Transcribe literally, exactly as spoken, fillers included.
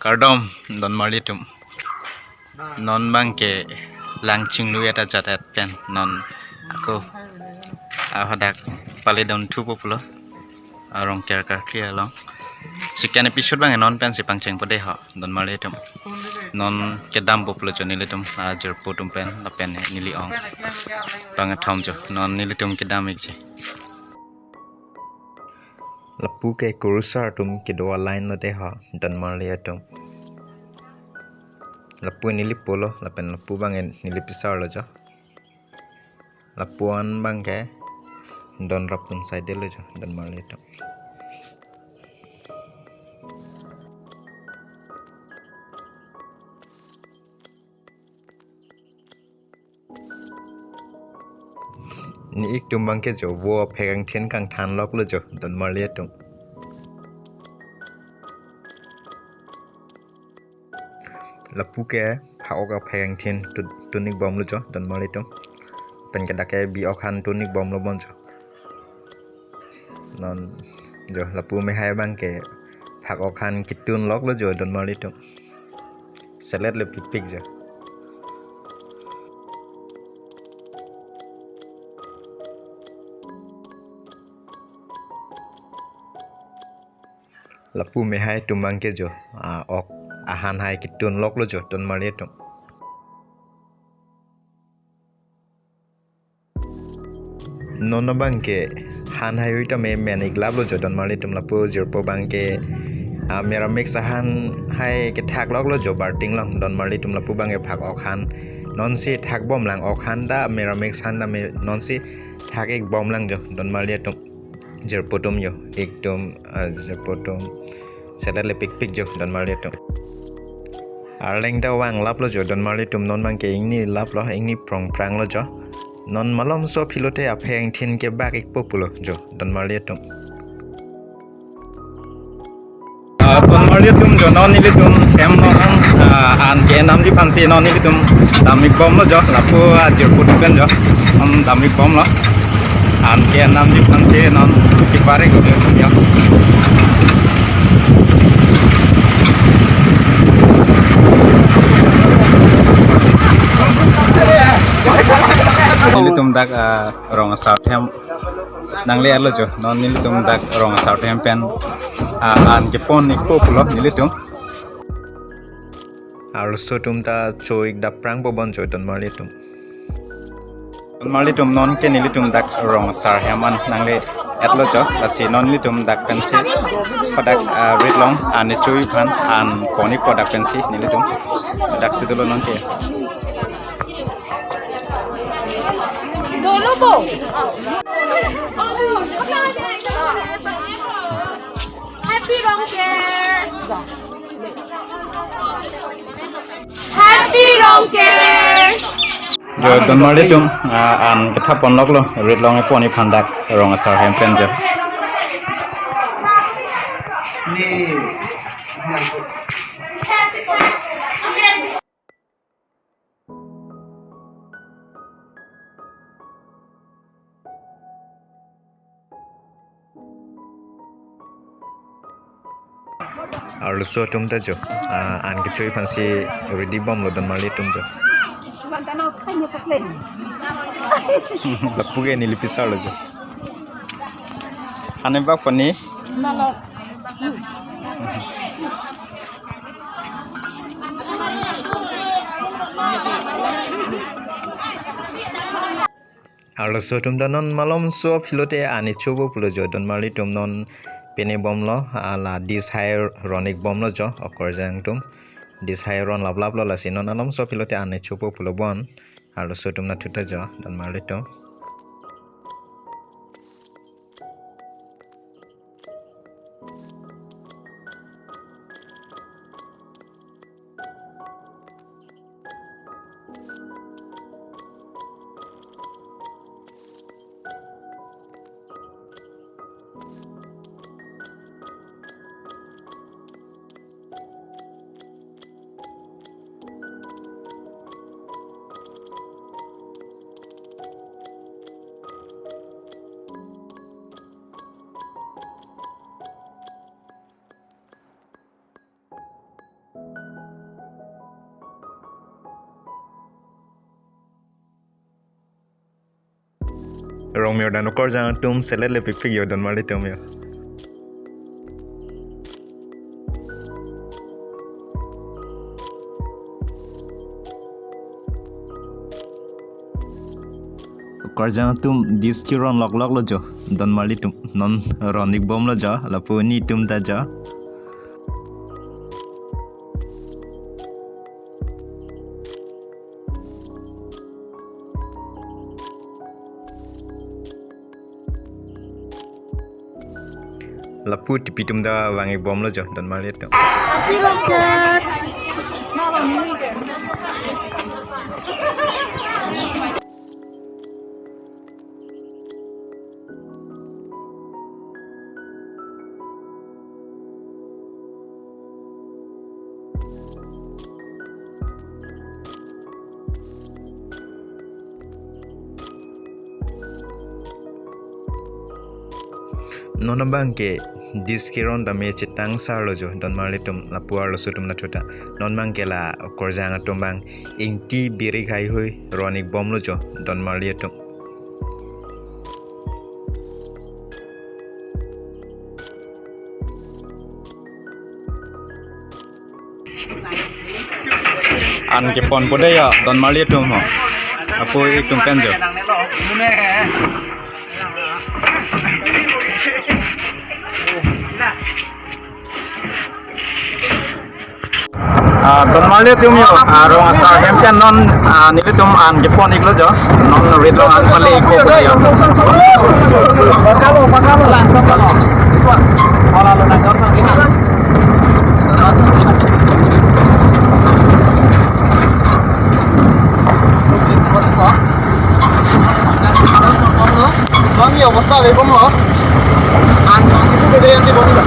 Kardom, don marli atum. Non abangke lang chinglu et ajat et pen non ako, ah, hadak pale don thupo pulo. Arong ker karkli along. Second episode abang non pensi pangchengpo dei ho, don marli atum. Non kedampo pulo jo nelitum, ah, jirpo atum pen, lapen neli ong. Pangthom jo, non nelitum kedam ikji. Lapu ke kurusar atum kedo a-line lo dei ho, don marli atum. Lapu neli pulo, lapen lapu abang neli pisar lo jo. Lapu an abangke don rap atum side lo jo, don marli atum. Ne-ik atum abangke jo vo aphek angthin kangthan lok lo jo, don marli atum. Lapu ke phak-ok aphek angthin tu-, tun-ik bom lo jo, don marli atum. Pen ke dak ke bi-ok aphan tun-ik bom lo bon jo. Non jo lapu mehai abangke phak-ok aphan ketun lok lo jo, don marli atum. Selet le pikpik jo. Lapu mehai atum abangke jo, ah, ok ahan hai ketun lok lo jo, don marli atum. Non abangke han hai hui tame men-ik lap lo jo, don marli atum. Lapu jirpo abangke, ah, Meramix ahan hai kethak lok lo jo, barting long, don marli atum. Lapu abangke phak-ok aphan nonsi thak bom lang, ok aphan ta Meramix ahan ta me-, nonsi thak-ik bom lang jo, don marli atum. Jirpo atum jo, ik atum, ah, jirpo atum. Selet le pikpik jo, don marli atum. Arleng ta vang lap lo jo, don marli atum. Non abangke ingni lap lo, ingni prong prang lo jo. Non malomso aphi lote aphek angthin kebak-ikpo pulo jo, don marli atum. Ah, don marli atum jo, non nelitum hem lo an, ah, an ke-endamji aphansi non nelitum dam-ik bom lo jo, lapu, ah, jirpo atum pen jo. Non dam-ik bom lo. An ke-endamji aphansi non kepare ko de atum jo. Nelitum dak, ah, rong asar hem nangle-et lo jo. Non nelitum dak rong asar hem pen, ah, an kepon-ikpo pulo nelitum. Arloso atum ta cho-ik dapprangpo bon jo, don marli atum. Don marli atum, non ke nelitum dak rong asar hem an nangle-et lo jo. Lasi non nelitum dak pensi hadak, ah, rit long an kecho-ik aphan an pon-ikpo dak pensi nelitum. Daksi dolo non ke. Dolo po. Happy Rongker! Happy Rongker! Jo, don marli atum, ah, an kethap pon lok lo, rit long kepon-ik aphan dak rong asar hem pen jo. Arloso atum ta jo, ah, an kecho-ik aphansi ready bom lo, don marli atum jo. Lapu ke neli pisar lo jo. Hane bak pani. Arloso atum ta non malomso aphi lote an kechopo pulo jo, don marli atum. Non pine bom lo, ah, la dish hai ron-ik bom lo jo, okorjang atum. Dish hai ron lap lap lo, lasi non malomso aphi lote an kechopo pulo bon. Arloso atum nathu ta jo, don marli atum. Rongmir dan okarjang atum selet le pikpik yo donmarli atum yo. Okarjang atum dish keron loklok lo jo, donmarli atum. Non ron-ik bomlo jo, lapu nelitum ta jo. Lapu tipi atum ta vang-ik bomlo jo, donmarli atum. Non abang ke dish keron tame chetangsarlo jo, donmarli atum, lapu arloso atum nathuta. Non abang ke la okarjang atum abang ingti birik haihui ron-ik bomlo jo, donmarli atum. An keponpo dei ya, donmarli atum ho. Lapu-ik atum pen jo. Ah, donmarli atum yo, ah, rong asar hem pen non, ah, nelitum an kepon-iklo jo, non rit along an pale-ikpo yo. Bang, ki obostha ave bomlo? An bang situ bede yan si bomlo.